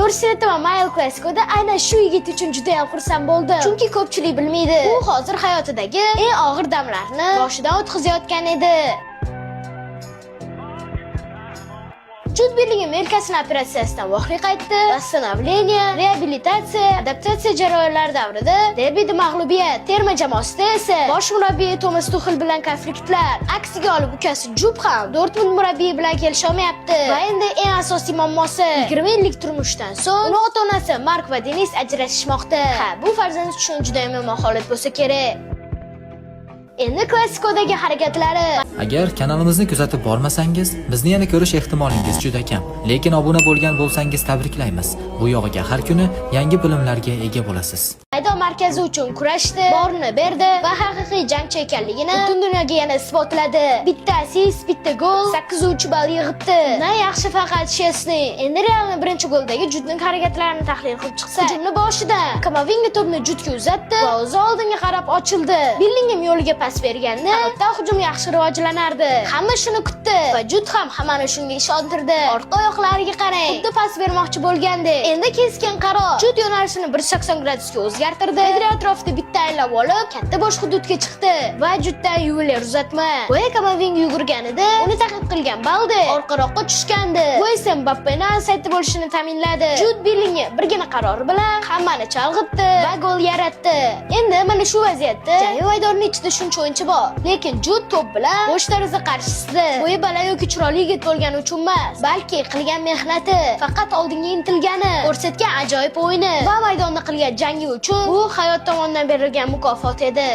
To'g'risini aytaman, man El Clasicoda aynan shu yigit uchun juda ham xursand bo'ldim. Chunki ko'pchilik bilmaydi. U hozir hayotidagi eng og'ir damlarni boshidan o'tkazayotgan edi. Jud Bellingham yelkasini operatsiyasidan vaqtli qaytdi. Восстановление, reabilitatsiya, adaptatsiya jarayonlari davrida derbida mag'lubiyat, terma jamoasida esa bosh murabbiy Tomas Tuxel bilan konfliktlar. Aksiga olib ukasi Jub ham Dortmund murabbiyi bilan kelisha olmayapti. Va endi eng asosiy muammosi, 20 yillik turmushdan so'ng uni ota-onasi Mark va Denis ajrashishmoqda. Ha, bu farzand uchun juda yomon holat bo'lsa kerak. Endi Clasico'dagi harakatlari. Agar kanalimizni kuzatib bormasangiz, bizni yana ko'rish ehtimolingiz juda kam. Lekin obuna bo'lgan bo'lsangiz, tabriklaymiz. Bu yog'iga har kuni yangi bilimlarga ega bo'lasiz. Maydon markazi uchun kurashdi, borini berdi va haqiqiy jangchi ekanligini butun dunyoga yana isbotladi. Bitta assist, bitta gol, 8-3 ball yig'ibdi. Na yaxshi faqat Chesney. Endi Realni birinchi goldagi Judning harakatlarini tahlil qilib chiqsa, hujumni boshida Kamavinga to'pni Judga uzatdi va o'zi oldinga qarab ochildi. Bellingham yo'liga pas berganda, qanotdan hujum yaxshi rivojlanardi. Hamma shuni kutdi va Jud ham hammani shunga ishontirdi. Orqa oyoqlariga qarang, xuddi pas bermoqchi bo'lgandek. Endi keskin qaror. Jud yo'nalishini 180 gradusga o'zgartirdi. Pedri atrofida bitta aylab olib, katta bo'sh hududga chiqdi va Juddan yuvelir uzatma. Boya Kamavinga yugurganida uni ta'qib qilgan Balde orqaroqqa tushgandi. Bu esa Mbappeni offsaydda bo'lishini ta'minladi. Jud Bellingham birgina qarori bilan hammani chalg'itdi va gol yaratdi. Endi mana shu vaziyatda jami maydonning ichida shuncha o'yinchi bor. Lekin Jud to'p bilan bo'sh deraza qarshisida. Bo'yi baland yoki chiroyli yigit bo'lgani uchun emas, balki qilgan mehnati, faqat oldinga intilgani, ko'rsatgan ajoyib o'yini va maydonda qilgan jangi uchun bu hayot tomonidan berilgan mukofot edi.